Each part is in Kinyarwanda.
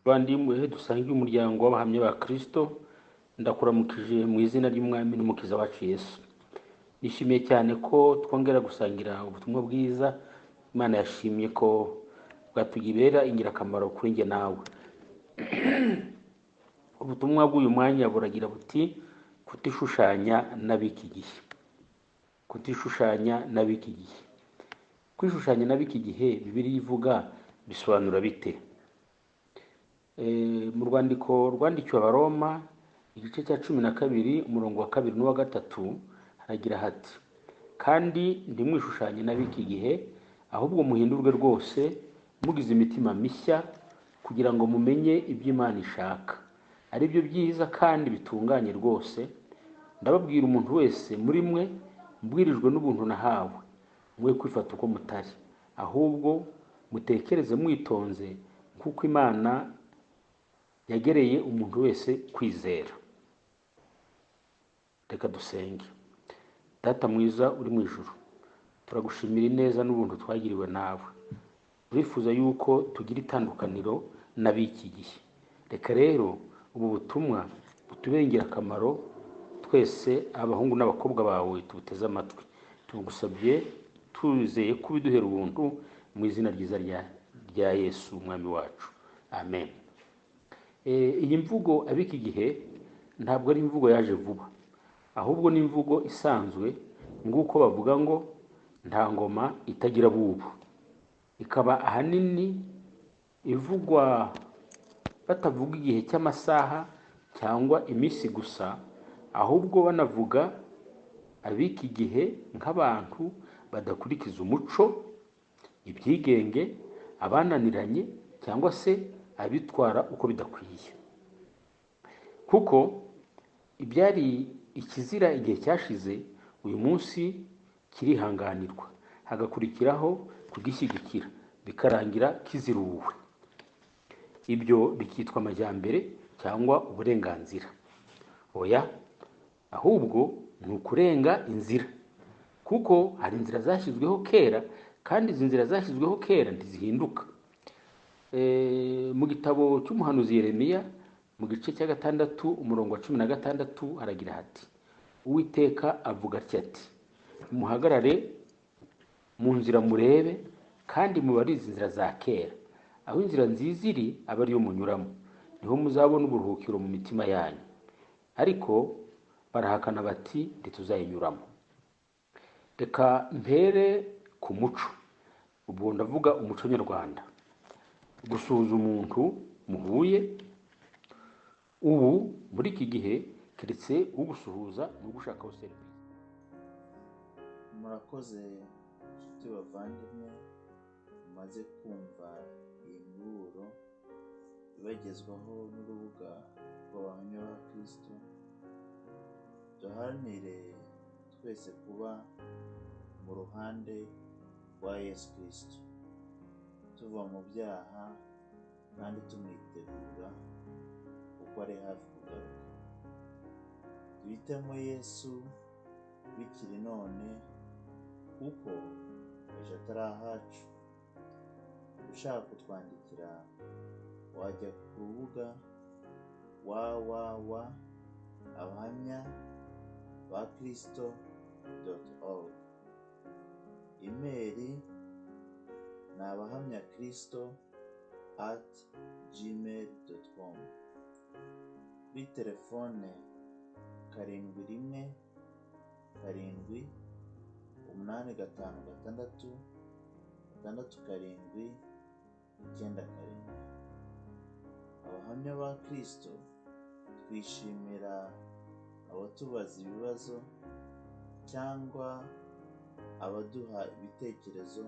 Bavandimwe dusangiye umuryango w'Abahamya ba Kristo, ndakuramukije mu izina ry'Umwami n'Umukiza wacu Yesu. Nishimiye cyane ko twongera gusangira ubutumwa bwiza Imana yashimye ko bwatugibera ingirakamaro kuri njye nawe. Ubutumwa bw'uyu mwanya buragira buti: kutishushanya n'ab'iki gihe. Kutishushanya n'ab'iki gihe. Kwishushanya n'ab'iki gihe Bibiliya ivuga bisobanura bite? Mu rwandiko rwandikiwe Abaroma, igice cya 12, umurongo wa 2 n'uwa 3, haragira hati: kandi ntimwishushanye n'ab'iki gihe, ahubwo muhindurwe rwose mugize imitima mishya, kugira ngo mumenye ibyo Imana ishaka, ari byo byiza kandi bitunganye rwose. Ndababwira umuntu wese muri mwe mbwirijwe n'ubuntu nahawe, mwe kwifata uko mutari, ahubwo mutekereze mwitonze nk'uko Imana yagereye umuntu wese kwizera. Reka dusenge. Data mwiza uri mu ijuru, turagushimira ineza n'ubuntu twagiriwe nawe. Turifuza yuko tugira itandukaniro n'ab'iki gihe. Reka rero ubu butumwa butubere ingirakamaro twese, abahungu n'abakobwa bawe tubuteze amatwi. Tugusabye tuzeye ko ubiduhera ubuntu mu izina ryiza rya Yesu Umwami wacu, amen. Iyi mvugo ab'iki gihe ntabwo ari imvugo yaje vuba, ahubwo ni imvugo isanzwe, nguko bavuga ngo nta ngoma itagira bubu. Ikaba ahanini ivugwa batavuga igihe cy'amasaha cyangwa iminsi gusa, ahubwo banavuga ab'iki gihe nk'abantu badakurikiza umuco, ibyigenge, abananiranye cyangwa se abitwara uko bidakwiye. Kuko ibyari ikizira igihe cyashize, uyu munsi kirihanganirwa, hagakurikiraho kugishyigikira, bikarangira kiziruwe. Ibyo bikitwa amajyambere cyangwa uburenganzira. Oya, ahubwo ni ukurenga inzira, kuko hari inzira zashyizweho kera, kandi izi nzira zashyizweho kera ntizihinduka. Mu gitabo cy'umuhanuzi Yeremiya, mu gice cya 6, umurongo wa 16, haragira hati: Uwiteka avuga atya ati: muhagarare mu nzira murebe, kandi mubarize inzira za kera, aho inzira nziza iri aba ariyo munyuramo, niho muzabona uburuhukiro mu mitima yanyu. Ariko barahakana bati ntituzayinyuramo. Reka mpere ku muco. Ubwo ndavuga umuco nyarwanda. Gusuhuza umuntu muhuye ubu muri iki gihe, keretse ugusuhuza n'ugushakaho serivisi. Murakoze inshuti bavandimwe mumaze kumva iyi miburo ibagezwaho n'urubuga rw'Abahamya ba Kristo. Duharanire twese kuba mu ruhande rwa Yesu Kristo, tuva mu byaha kandi tumwitegura kuko ari hafi kugaruka. Duhitemo Yesu bikiri none, kuko ejo atari ahacu. Ushaka kutwandikira wajya ku rubuga www.abahamyabakristo.org. Imeri ni abahamyakristo@gmail.com. Kuri telefone 7 1 7 8 5 6 6 7 9 7. Abahamya ba Kristo twishimira abatubaza ibibazo cyangwa abaduha ibitekerezo.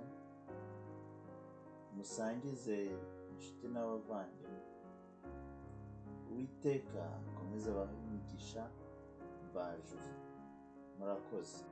Musangize inshuti n'abavandimwe. Uwiteka akomeze abahe imigisha mvajuru. Murakoze.